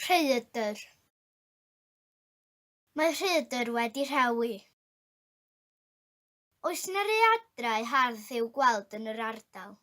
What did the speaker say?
Rhaeadr. Mae rhaeadr wedi rhewi. Oes 'na raeadrau hardd i'w gweld yn yr ardal?